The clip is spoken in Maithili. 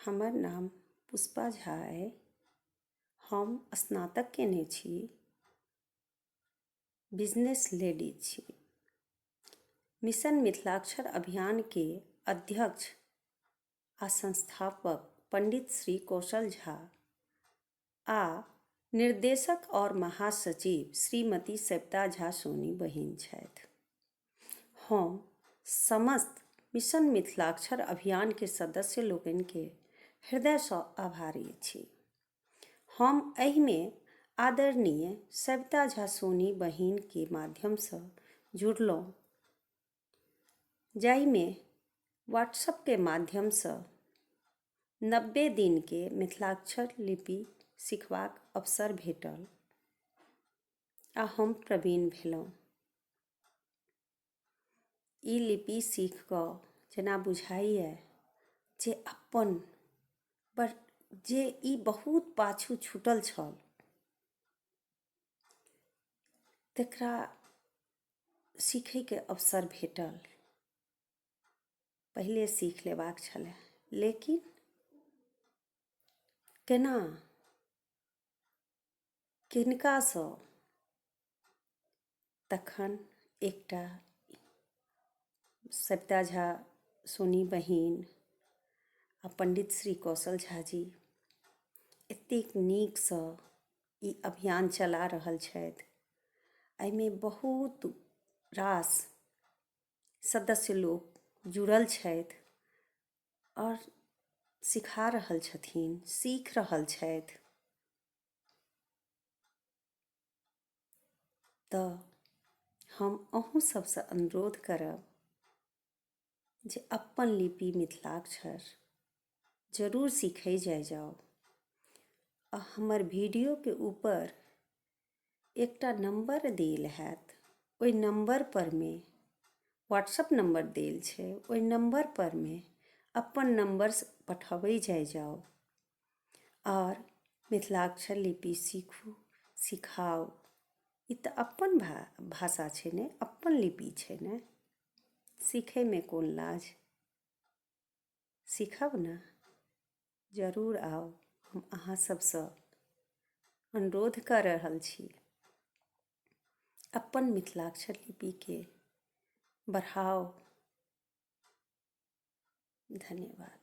हमर नाम पुष्पा झा अइ। हम स्नातक कयने छी। बिजनेस लेडीज छी। मिशन मिथिलाक्षर अभियानके अध्यक्ष आ संस्थापक पंडित श्री कौशल झा आ निर्देशक आओर महासचिव श्रीमती सविता झा सोनी बहिन छथि। हम समस्त मिशन मिथिलाक्षर अभियानके सदस्य लोकनिके हृदयसँ आभारी छी। हम एहिमे आदरणीय सविता झा सोनी बहिनके माध्यमसँ जुड़लहुँ, जाहिमे व्हाट्सअपके माध्यमसँ 90 दिनके मिथिलाक्षर लिपि सिखबाक अवसर भेटल आ हम प्रवीण भेलहुँ। ई लिपि सीख कऽ जेना बुझाइए जे अपन पर जे ई बहुत पाछू छूटल छल, तकरा सीखैके अवसर भेटल। पहिले सीख लेबाक छलए, लेकिन केना, किनकासँ? तखन एकटा सविता झा सोनी बहिन आ पंडित श्री कौशल झा जी एतेक नीकसँ ई अभियान चला रहल छथि। एहिमे बहुत रास सदस्य लोक जुड़ल छथि आओर सिखा रहल छथिन, सीख रहल छथि। तऽ हम अहूँ सभसँ अनुरोध करब जे अपन लिपि मिथिलाक्षर जरूर सीखै जाइ जाउ आ हमर वीडियोके ऊपर एकटा नम्बर देल हैत, ओहि नम्बर परमे व्हाट्सअप नम्बर देल छै, ओहि नम्बर परमे अपन नम्बर पठबै जाइ जाउ आओर मिथिलाक्षर लिपि सीखू, सिखाउ। ई तऽ अपन भाषा छै ने, अपन लिपि छै ने, सीखैमे कोन लाज? सीखब ने? जरूर आउ। हम अहाँ सभसँ अनुरोध कऽ रहल छी, अपन मिथिलाक्षर लिपिके बढ़ाउ। धन्यवाद।